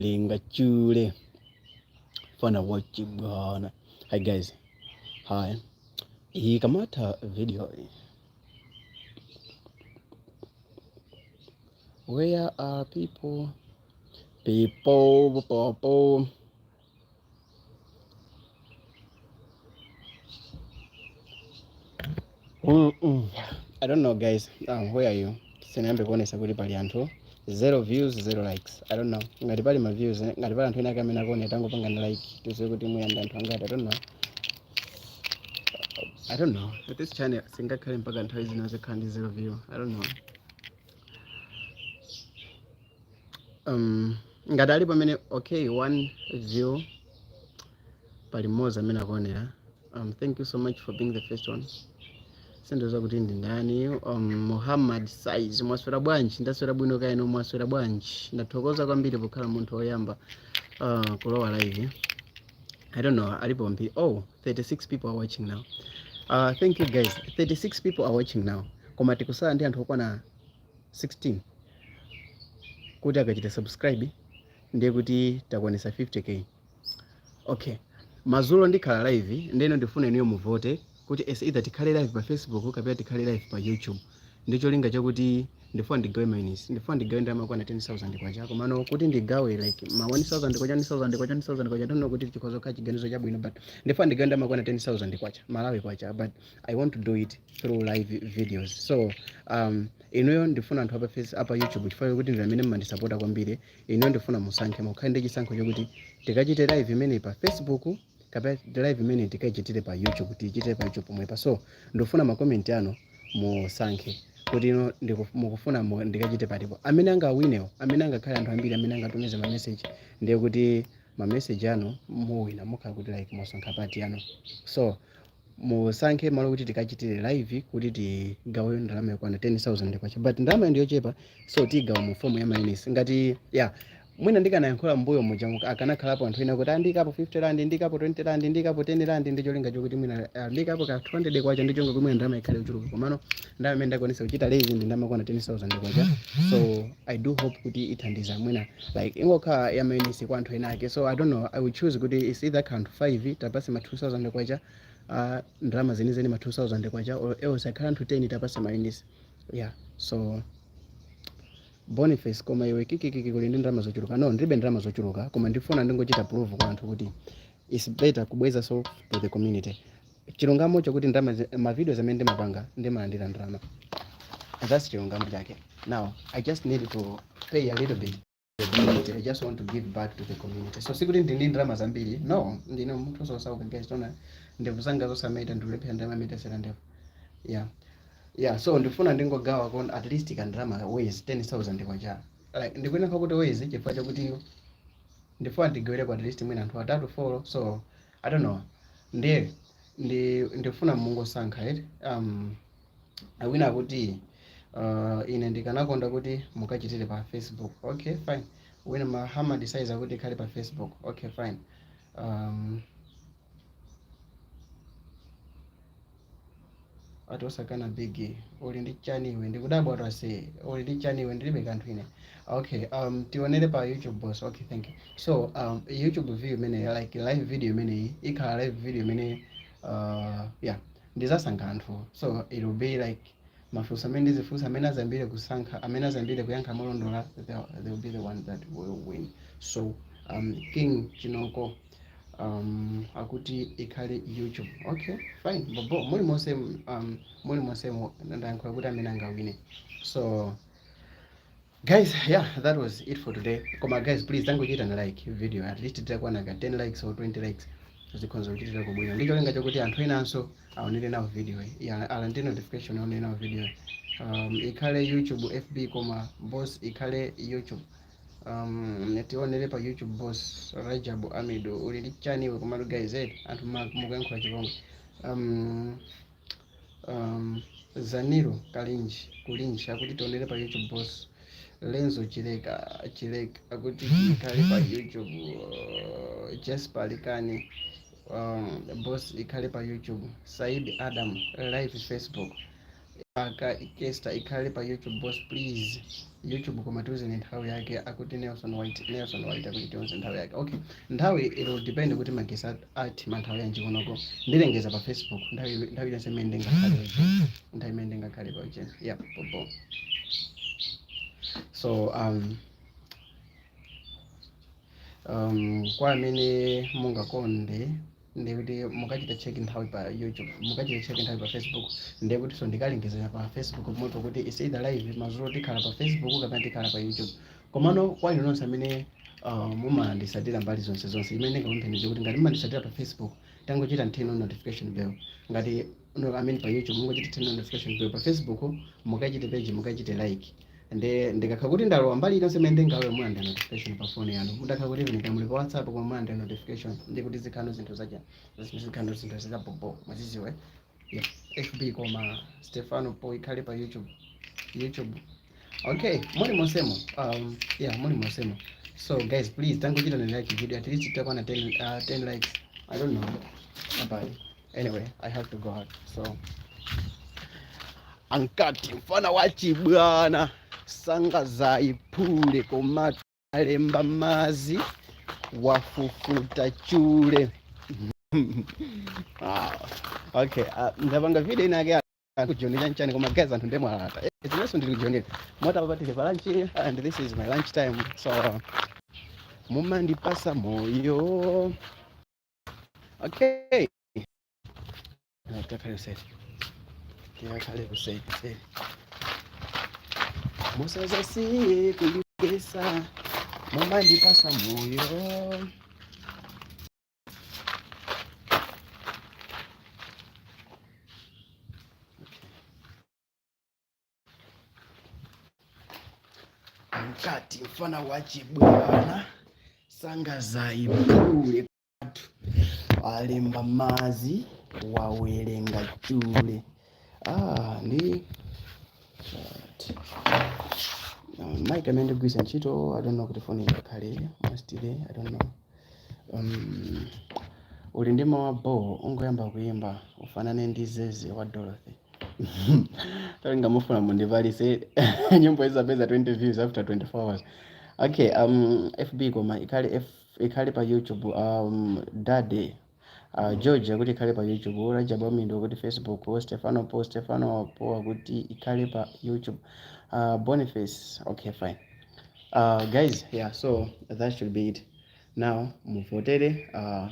Linga chule fana wachibwana. Hi guys, hi. Ikamatha video iyi. Where are people? People, people. I don't know guys. Where are you? Sinayambe kuonesa kuti pali anthu zero views, zero likes. I don't know. Ngati pali ma views, eh, ngati pali anthu ena ake amene akuonera tangopangani like tidziwe kuti muyanda anthu angati. I don't know. I don't know. But this channel singakhale mpaka nthawi zina zikhala ndi zero view. I don't know. Ngati alipo amene, okay, one view, pali mmodzi amene akuonera. Thank you so much for being the first one. Sindidziwa kuti ndi ndani. Muhammad Size, mwaswera bwanji? Ndaswera bwino, kaya inu mwaswera bwanji? Ndathokoza kwambiri pokhala munthu woyamba kulowa live. I don't know, alipo mbiri. Oh, 36 people are watching now. Thank you guys. 36 people are watching now, koma tikusala ndi anthu okwana 16 kuti akachita subscribe ndiye kuti takwanisa 50K. Okay, madzulo ndikhala live, ndeno ndifuna inuyo muvote kuti it's either tikhale live pa Facebook kapena tikhale live pa YouTube, ndi cholinga chakuti ndifuna ndigawe minus, ndifuna ndigawe ndalama kwana 10,000 kwacha. Komano kuti ndigawe like ma 1000 kwacha, 1000 kwacha, 1000 kwacha, don't know kuti chikhoza kukhala chiganizo chabwino, but ndifuna ndigawe ndalama kwana 10,000 kwacha, Malawi kwacha, but I want to do it through live videos. So inuyo ndifuna anthu apa face apa YouTube, chifukwa kuti ndi amene mmandisapota kwambiri. Inuyo ndifuna musankhe, mukhale ndi chisankho chokuti tikachite live imene pa Facebook kapena live imene tikachitire pa YouTube, tichitire pa YouTube pomwepa. So ndifuna ma comment anu, musankhe kuti ino mukufuna ndikachite patipo. Amene angawinewo, amene angakhale anthu ambiri amene angatumize ma message, ndiye kuti ma message anu muwina, mukhala kuti like mwasankha pati anu. So musankhe malo kuti tikachitire live kuti tigawe ndalama yokwana 10,000 kwacha, but ndalama ndiyochepa, so tigawa mu form ya ma units. Ngati ya mwina ndikanayankhula mbuyo muja, akanakhalapo anthu ena kuti andikapo 50 rand, ndikapo 20 rand, ndikapo 10 rand, ndi cholinga chokuti mwina ndikapo ka 200 kwacha, ndi cholinga kuti mwina ndalama ikhale yochuluka. Komano ndalama imene ndakwanisa kuchita raise ndi ndalama yokwana 10,000 kwacha, so I do hope kuti ithandiza mwina like ingokhala ya ma units kwa anthu ena ake. So I don't know, I will choose kuti it's either ka anthu 5 tapase ma 2000 kwacha, ndalama zenizeni ma 2000 kwacha, or else akhala anthu 10 tapase ma units. Yeah, so Boniface, koma iwe kikikiki kuli ndi ndalama zochuluka? No, ndilibe ndalama zochuluka, koma ndifuna ndingochita prove kwa anthu kuti it's better kubweza so to the community. Chilungamo chokuti ndalama ma videos amene ndimapanga ndimalandira ndalama, that's chilungamo chake. Now I just need to pay a little bit the community. I just want to give back to the community. So sikuti ndili ndi ndalama zambiri, no, ndine munthu osauka guys. Tona ndevu zanga zosameta, ndikulephera ndalama imetesera ndevu. Yeah, so ndifuna ndingogawa kon at least kandalama ways 10,000 kwacha. Like ndikuyenera kuti ways, chifukwa chakuti ndifuna ndigawireko at least mwina anthu atatu, four. So I don't know, ndiye ndifuna mungosankha it. Awina kuti ine ndikanakonda kuti mukachitire pa Facebook. Okay, fine. Wina Muhammad Saiza kuti ikhale pa Facebook. Okay, fine. Ati osakana big, uli ndi chani iwe? Ndikudabwa ati ase uli ndi chani iwe? Ndilibe kanthu ine. Okay, tionere pa YouTube, boss. Okay, thank you. So YouTube view imene like live video imeneyi ikhala live video imene yeah, ndizasankha anthu. So it will be like mafunso amene ndizifunsa, amene azambire kusankha, amene azambire kuyankha molondola, they will be the one that will win. So King Chinoko akuti ikhale YouTube. Okay, fine, bobo muli monsemo ndayankhula kuti amene angawine. So guys, yeah, that was it for today. Koma guys, please tangochitani like video, at least titakwana ka 10 likes or 20 likes, zikhonza kuchitira kubwino, ndi cholinga chokuti anthu enanso aonere nawo video iyi, ya alandire notification, aonere nawo video iyi. Ikhale YouTube, FB, koma boss ikhale YouTube. Tionere pa YouTube, boss. Rajabu Amido, uli ndi chani iwe? Komatu guys, eh, anthu mukuyankhula chipongwe. Zaniro Kalinji Kulinji akuti tionere pa YouTube, boss. Lenzo Chileka Chileka akuti ikhale pa YouTube. Jasper Likani, boss, ikhale pa YouTube. Said Adam, live Facebook. Aka Kesta, ikhale pa YouTube, boss, please. YouTube, koma tiuzeni nthawi yake, akuti Nelson White. Nelson White akuti tiuze nthawi yake. Okay, nthawi, it will depend kuti magesi athima nthawi yanji kunoko. Ndilengeza pa Facebook nthawi iliyonse imene ndingakhale, nthawi imene ndingakhale pa ujeni. Yeah, bobo. So kwa amene mungakonde, ndikuti mukachita check nthawi pa YouTube, mukachita check nthawi pa Facebook, ndikuti so ndikalengezera pa Facebook pomwepo kuti is either live madzulo tikhala pa Facebook kapena tikhala pa YouTube. Komano kwa inu nonse amene mumandisatira mbali zonse zonse, imene ndingakupempheni kuti ngati mumandisatira pa Facebook, tangochita turn on notification bell. Ngati, no, I mean, pa YouTube mungochita turn on notification bell, pa Facebook mukachite page, mukachite like. Nde ndikakha kuti ndalowa mbali iliyonse imene ndingalowe, mulandira notification pa phone yanu. Mudakha kuti even muli pa WhatsApp, koma mulandira notification, ndikuti zikhano zinthu zacha, zikhano zinthu zabobo, mwaziziwe. Yeah, FB koma Stefano Po ikhale pa YouTube. YouTube, okay, muli monsemo. Yeah, muli monsemo. So guys, please tangochita na like video, at least itakwana 10 likes. I don't know about it. Anyway, I have to go out. So ankati mfana wachibwana sanga zaipule, koma alemba mazi wafufuta chule. Ah, okay, ndapanga video ina yake kujoni chanchani, koma guys, anthu ndemwalata. Zinenso ndili kujonera mota papatile pa lunch, and this is my lunch time. So mumandipasa moyo. Okay, takhale kuseri, tiyakhale kuseri seri, musazasiye kundipesa, mumandipasa moyo. Ankati mfana wachibwana sanga zaipule, alemba mazi wawerenga chule. Ah, ndi right. Mic amene ndigwisa ntchito, I don't know kuti phone ingakhale mostly, I don't know. Uli ndi mawu bo, ungoyamba kuimba ufanane ndi Zeze wa Dorothy. Talinga mufuna mundipalise nyimbo izapeza 20 views after 24 hours. Okay, FB koma ikhale F, ikhale pa YouTube. Dade George akuti ikhale pa YouTube, Rajab Amindo akuti Facebook, Stefano Po, Stefano Po akuti ikhale pa YouTube, Boniface. Okay, fine. Guys, yeah, so that should be it. Now muvotere.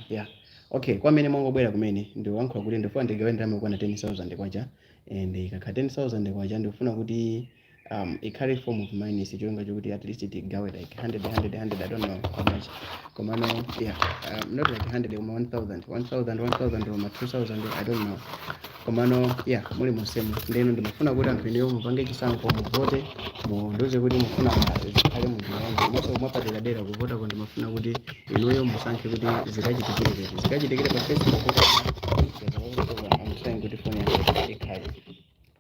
Yeah, okay, kwa amene mwangobwera kumene, ndikuyankhula kuti ndifuna ndigawe ndalama yokwana 10,000 kwacha, and ikakhala 10,000 kwacha, ndikufuna kuti ikhale form of minus, cholinga chokuti at least tigawe like 100, 100, 100, I don't know how much. Komano yeah, not like 100, koma 1000, 1000, 1000, koma 2000, I don't know. Komano yeah, muli monsemo. Ndeno ndimafuna kuti anthu inuyo mupange chisankho, muvote, mundiuze kuti mufuna zikhale munjira yanji. Komanso mwapaderadera kuvotako, ndimafuna kuti inuyo musankhe kuti zikachitikire kuti zikachitikire pa Facebook. I'm trying kuti phone yanga ikhale,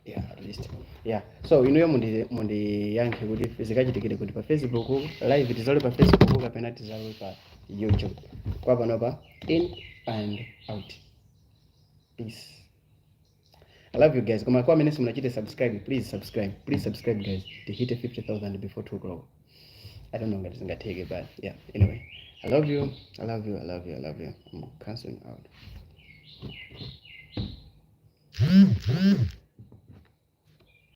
yeah, at least, yeah. So inuyo mundiyankhe kuti zikachitikire kuti pa Facebook live, tizalowe pa Facebook kapena tizalowe pa YouTube. Kwa panopa, in and out. Peace. I love you guys. Koma kwa amene simunachite subscribe, please subscribe. Please subscribe, guys. To hit 50,000 before 2 o'clock. I don't know ngati zingatheke, but yeah. Anyway, I love you. I love you. I love you. I love you. I'm canceling out.